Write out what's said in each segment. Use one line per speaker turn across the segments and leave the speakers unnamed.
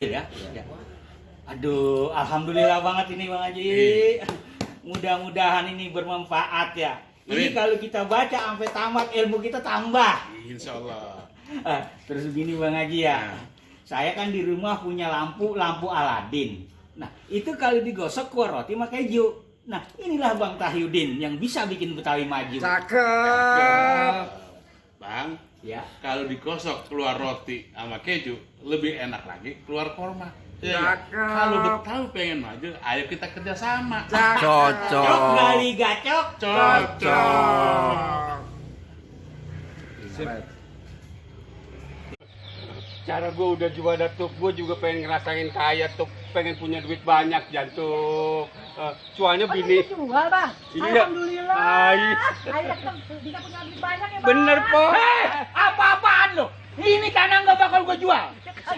Ya, ya. Aduh, alhamdulillah banget ini Bang Haji. Mudah-mudahan ini bermanfaat ya. Ini kalau kita baca sampai tamat ilmu kita tambah.
Insya Allah.
Terus begini Bang Haji ya. Saya kan di rumah punya lampu Aladin. Nah, itu kalau digosok keluar roti sama keju. Nah, inilah Bang Tahyudin yang bisa bikin Betawi maju.
Cakep.
Bang,
Ya.
kalau digosok keluar roti sama keju, lebih enak lagi keluar korma. Ya,
Cakep.
kalau Betawi pengen maju, ayo kita kerjasama.
Cocok kali gacok.
Cocok.
Cara gue udah jual datuk, gue juga pengen ngerasain kaya tuh, pengen punya duit banyak jantung. Soalnya bini.
Jual bang,
Iya.
alhamdulillah.
Ay.
Ayah kan bisa punya duit banyak ya bang.
Bener po.
Apa-apaan lo? Ini karena nggak bakal gue jual.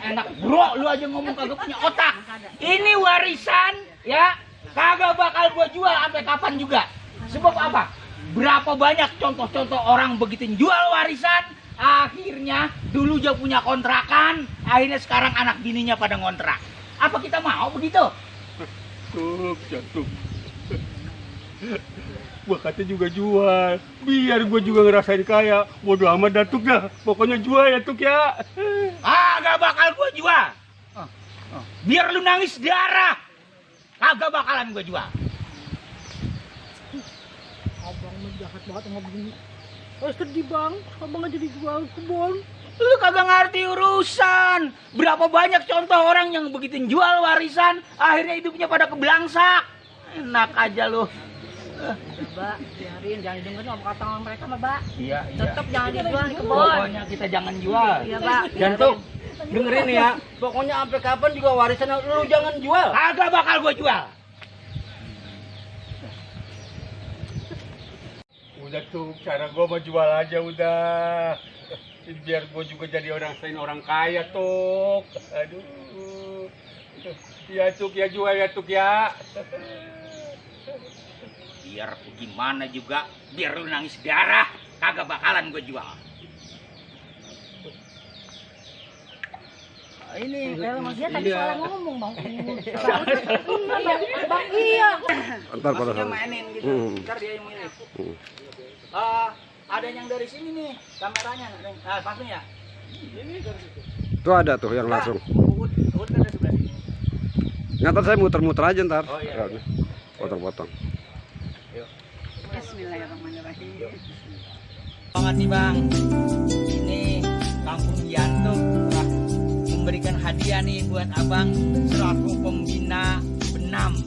Enak bro, lu aja ngomong kagak punya otak. Ini warisan ya, kagak bakal gue jual sampai kapan juga. Sebab apa? Berapa banyak contoh-contoh orang begitu jual warisan, akhirnya dulu dia punya kontrakan, akhirnya sekarang anak bininya pada ngontrak. Apa kita mau begitu?
Tuh jantung. Gua kata juga jual, biar gue juga ngerasain kaya. Bodoh amat datuk dah, pokoknya jual ya tuk ya.
Kagak bakal gue jual. Biar lu nangis darah, kagak bakalan gue jual.
Abang mah jahat banget sama begini. Sedih bang, abang aja dijual kebun.
Lu kagak ngerti urusan. Berapa banyak contoh orang yang begitu jual warisan, akhirnya hidupnya pada kebelangsak. Enak aja lu.
Mbak, biarin, jangan dengerin apa kata mereka mah mbak.
Iya,
Tetap jangan dijual di kebun.
Pokoknya kita jangan jual.
Iya mbak.
Jantung, dengerin nih ya. Pokoknya sampai kapan juga warisan lu jangan jual.
Kagak bakal gue jual.
Udah tuh, cara gue mau jual aja udah. Biar gue juga jadi orang kaya tuh. Aduh. Ya tuk ya jual ya tuk ya.
Biar gimana juga, biar lu nangis darah, kagak bakalan gue jual.
Ini kalau dia tadi salah ngomong bang. Bang iya.
Ntar pada
Maksudnya
sana.
mainin gitu, ntar dia yang mainin. Ada yang dari sini nih, kameranya. Nah, langsung ya.
Tuh ada tuh yang langsung.
Uut kan ada sebelah sini.
Ntar saya muter-muter aja ntar.
Oh, iya.
Potong-potong.
Bismillahirrahmanirrahim.
Banget nih bang, ini Kampung Jantung telah memberikan hadiah nih buat abang selaku pembina Benam.